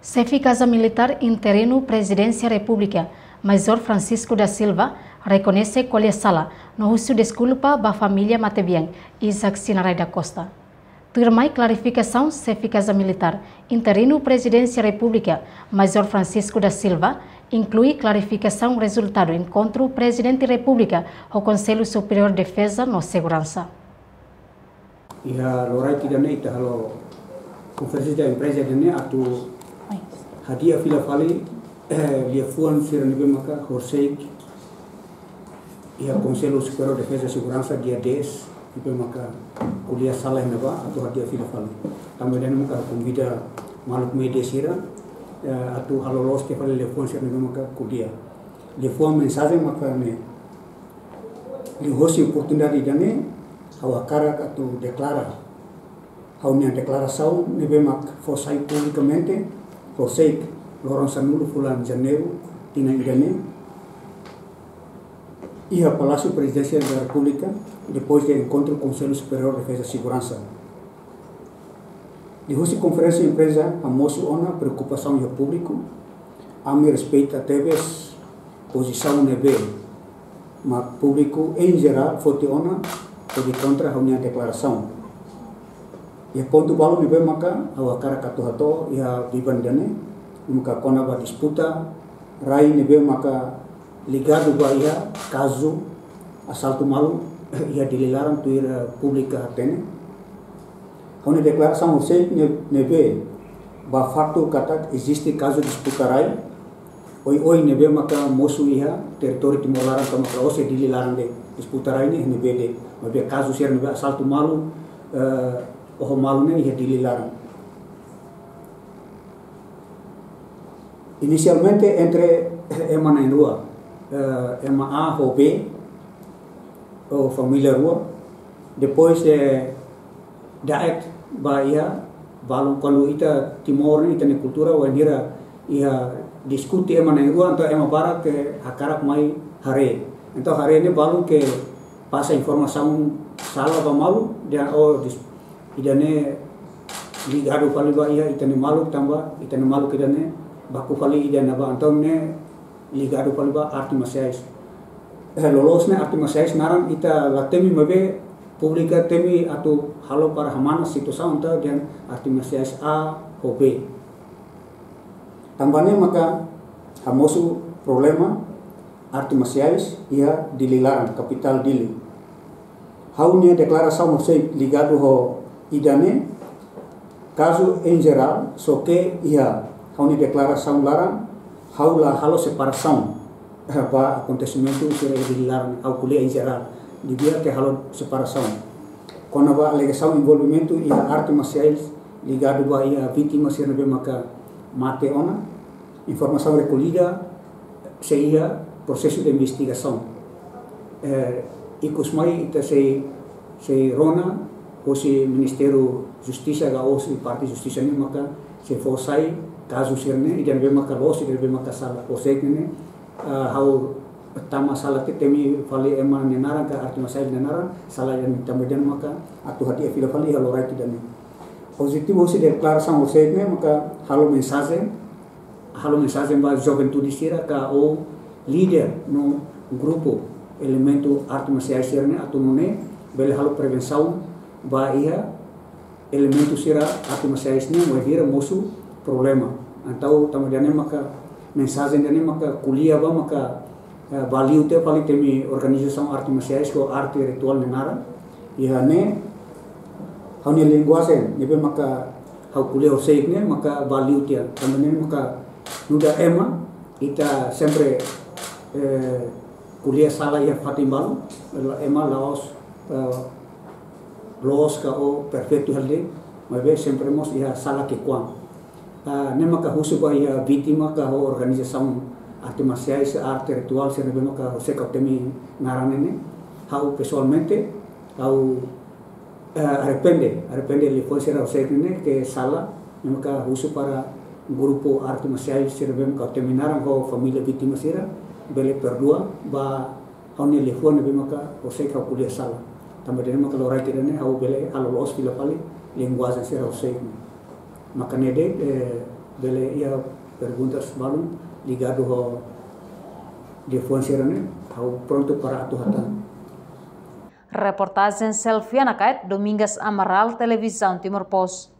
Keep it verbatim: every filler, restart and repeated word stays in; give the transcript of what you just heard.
Xefe Kaza Militár interinu Prezidénsia Repúblika, Major Francisco da Silva, rekoñese ko'alia sala no husu deskulpa ba família matebian Isaac Sinarai da Costa. Tuirmai klarifikasaun Xefe Kaza Militár interinu Prezidénsia Repúblika, Major Francisco da Silva, inklui klarifikasaun rezultadu enkontru Prezidente Repúblika ho Konsellu Superiór Defeza no Seguransa. Iha loraik ida-ne'e ita halo konferénsia imprensa ida-ne'e atu hadi'a fila fali, eh, liafuan sira ne'ebé maka horiseik iha Konsellu Superiór Defeza Seguransa dia dez, ne'ebé maka ko'alia sala iha ne'ebá atu hadi'a fila fali. Tanba ida-ne'e maka konvida maluk média sira, eh, atu halo loos tiha fali liafuan sira ne'ebé maka ko'alia. Liafuan mensajen maka ne'e. Liuhosi oportunidade ida-ne'e, ha'u hakarak atu deklara ha'u-nia deklarasaun ne'ebé mak fó sai publikamente, horiseik loron sanulu fulan Janeiru tinan ida-ne'e, iha Palásiu Prezidénsia da Repúblika, depois de enkontru Konsellu Superiór Defeza Seguransa. Liuhosi konferénsia imprensa hamosu ona preokupasaun iha públiku, ami respeita tebes pozisaun ne'ebé mak públiku em geral foti ona hodi kontra ha'u-nia deklarasaun. Iha pontu balu ne'ebé maka ha'u hakarak atu hato'o iha biban ida-ne'e, maka kona-ba disputa rai ne'ebé maka ligadu ba iha kazu asaltu malu iha Dili laran tuir, eh, públiku hatene. Ha'u-nia deklarasaun horiseik ne'e, ne'ebé ba faktu katak eziste kazu disputa rai oioin ne'ebé maka mosu iha territóriu Timor laran tomak la'ós iha Dili laran de'it. Disputa rai ne'e ne'ebé de'it, maibé kazu sira ne'ebé asaltu malu, eh, oho malu ne'e iha Dili laran. Inisialmente entre ema na'in-rua, eh, ema A ho B, ou família rua. Depois, eh, da'et ba iha balun, kuandu ita Timor ne'e, ita-nia kultura, wainhira iha diskute ema na'in-rua, entaun ema barak hakarak mai haree. Entaun haree ne'e balun ke pasa informasaun sala ba malu, dehan, oh, dis-, ida-ne'e ligadu fali ba iha ita-nia maluk, tanba ita-nia maluk ida-ne'e baku fali ida ne'ebá, entaun ne'e ligadu fali ba arte marsiais. Eh, loloos ne'e arte marsiais naran ita la temi, maibé públiku temi atu halo para hamanas situasaun, entaun dehan arte marsiais A ho B. Tanba ne'e maka hamosu problema arte marsiais iha Dili laran, kapitál Dili. Ha'u-nia deklarasaun horiseik ligadu ho ida-ne'e, kazu em geral, só ke iha ha'u-nia deklarasaun laran, ha'u la halo separasaun, eh, ba akontesimentu sira iha Dili laran, ha'u ko'alia em geral, di'ak ke halo separasaun. Kona-ba alegasaun envolvimentu iha arte marsiais ligadu ba iha vítima sira ne'ebé maka mate ona, informasaun rekollida sei iha prosesu de investigasaun. Eh, ikus mai ita sei, sei rona hosi Ministériu Justisa ka hosi parte Justisa ne'e maka sei fó sai kazu sira-ne'e, ida ne'ebé maka loos, ida ne'ebé maka sala. Horiseik ne'e, eh, ha'u tama sala, te temi fali ema nia naran ka arte marsiais nia naran, sala ida-ne'e, tanba ida-ne'e maka atu hadi'a fila fali iha loraik ida-ne'e. Objetivu hosi deklarasaun horiseik ne'e maka halo mensajen, halo mensajen ba juventude sira ka ou líder no grupu elementu arte marsiais sira-ne'e atu nune'e bele halo prevensaun ba iha elementu sira arte marsiais ne'e wainhira mosu problema. Entaun tanba ida-ne'e maka mensajen ida-ne'e maka ko'alia ba maka, eh, ba liu tiha fali temi organizasaun arte marsiais ho arte rituál nia naran. Iha ne'e ha'u-nia linguajen ne'ebé maka ha'u ko'alia horiseik ne'e maka ba liu tiha. Tanba ne'e maka nu'udar ema, ita sempre, eh, ko'alia sala iha fatin balu, ema la'ós, eh, loos ka ou perfeitu hela de'it, maibé sempre mós iha sala ki'ikoan. Ah, ne'e maka husu ba iha vítima ka ho organizasaun arte marsiais, arte rituál sira ne'ebé maka horiseik ha'u temi naran ne'e, ha'u pesoalmente, ha'u, eh, arrepende, arrepende liafuan sira horiseik ne'e ke sala, ne'e maka husu para grupu arte marsiais sira ne'ebé maka ha'u temi naran ho família vítima sira, bele perdua ba ha'u-nia liafuan ne'ebé maka horiseik ha'u ko'alia sala. Tanba ida-ne'e maka loraik ida-ne'e ha'u bele halo loos fila fali linguajen sira horiseik ne'e. Maka ne'e de'it, eh, Bele iha perguntas balu ligadu ho defensa ne'e, ha'u prontu para atu hatán. Reportajen Selviana Kait, Domingas Amaral, Televizaun Timor Post.